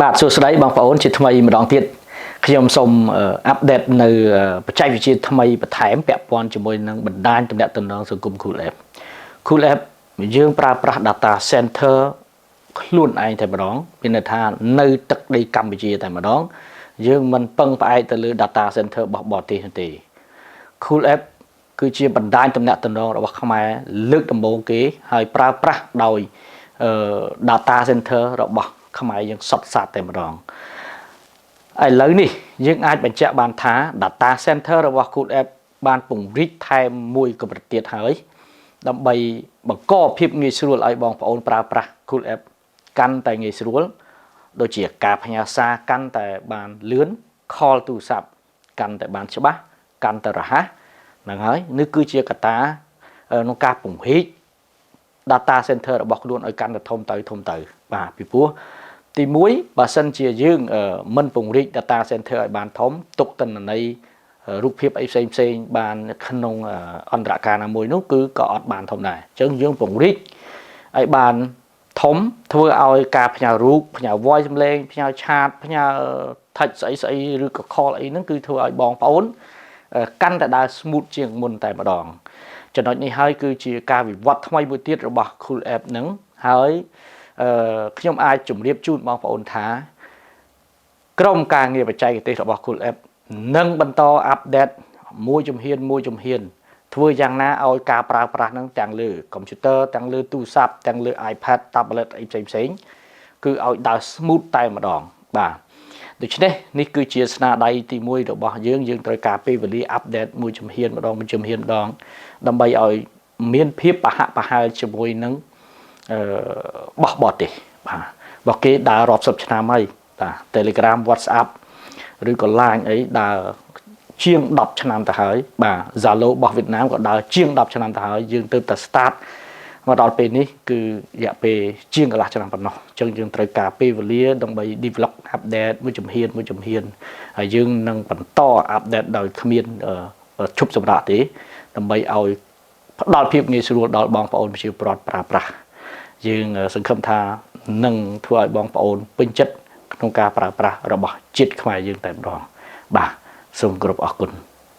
បាទសួស្តីបងប្អូនជាថ្មីម្ដងទៀតខ្ញុំសូម update នៅបច្ចេកវិទ្យាថ្មីបន្ថែមពាក់ព័ន្ធជាមួយនឹងបណ្ដាញទំនាក់ទំនងសង្គម Cool App Cool App យើងប្រើប្រាស់ data center ខ្លួនឯងតែម្ដងមានន័យថានៅទឹកដីកម្ពុជាតែម្ដង យើងមិនពឹងផ្អែកទៅលើ data center របស់បរទេសនោះទេ Cool App គឺជាបណ្ដាញទំនាក់ទំនងរបស់ខ្មែរលើកដំបូងគេហើយប្រើប្រាស់ដោយ data center របស់ខ្មែរយើងសុទ្ធសាធតែម្ដងឥឡូវនេះយើងអាចបញ្ជាក់បានថា data center របស់ Cool App បានពង្រីកថែមមួយកម្រិតទៀតហើយដើម្បីបង្កភាពងាយស្រួលឲ្យបងប្អូនប្រើប្រាស់ Cool App កាន់តែងាយស្រួលដូចជាការផ្ញើសារកាន់តែបានលឿន call ទូរស័ព្ទកាន់តែបានច្បាស់កាន់តែរហ័សហ្នឹងហើយនេះគឺជាកត្តាក្នុងការពង្រីក data center របស់ខ្លួនឲ្យកាន់តែធំទៅធំទៅបាទពីព្រោះទី1បើសិនជាយើងមិនពង្រីក data center ឲ្យបានធំទុកទិន្នន័យរូបភាពអីផ្សេងផ្សេងបានក្នុងអន្តរកាលណាមួយនោះគឺក៏អត់បានធំដែរអញ្ចឹងយើងពង្រីកឲ្យបានធំធ្វើឲ្យការផ្ញើរូបផ្ញើ voice សំឡេងផ្ញើ chat ផ្ញើ text ស្អីស្អីឬក៏ call អីហ្នឹងគឺធ្វើឲ្យបងប្អូនកាន់តែដើរ smooth ជាងមុនតែម្ដងចំណុចនេះហើយគឺជាការវិវត្តថ្មីមួយទៀតរបស់ Cool App ហ្នឹងហើយអឺខ្ញុំអាចជម្រាបជូនបងប្អូនថាក្រុមការងារបច្ចេកទេសរបស់ Cool App នឹងបន្ត update មួយជំហានមួយជំហានធ្វើយ៉ាងណាឲ្យការប្រើប្រាស់ហ្នឹងទាំងលើកុំព្យូទ័រទាំងលើទូរស័ព្ទទាំងលើ iPad tablet អីផ្សេងផ្សេងគឺឲ្យដើរ smooth តែម្ដងបាទដូច្នេះនេះគឺជាស្នាដៃទី1របស់យើងយើងត្រូវការពេលវេលា update មួយជំហានម្ដងមួយជំហានម្ដងដើម្បីឲ្យមានភាពប្រហាក់ប្រហែលជាមួយនឹងអឺបោះបរទេសបាទរបស់គេដើររាប់សិបឆ្នាំហើយបាទ Telegram WhatsApp ឬក៏ Line អីដើរជាង10ឆ្នាំទៅហើយបាទ Zalo របស់វៀតណាមក៏ដើរជាង10ឆ្នាំទៅហើយយើងទើបតែ start មកដល់ពេលនេះគឺរយៈពេលជាងកន្លះឆ្នាំប៉ុណ្ណោះអញ្ចឹងយើងត្រូវការពេលវេលាដើម្បី develop update មួយជំហានមួយជំហានហើយយើងនឹងបន្ត update ដោយគ្មានឈប់សម្រាកទេដើម្បីឲ្យផ្ដល់ភាពងាយស្រួលដល់បងប្អូនប្រជាពលរដ្ឋប្រើប្រាស់យើងសង្ឃឹមថានឹងធ្វើឲ្យបងប្អូនពេញចិត្តក្នុងការប្រើប្រាស់របស់ជាតិខ្មែរយើងតែម្ដងបាទសូមគោរពអរគុណ។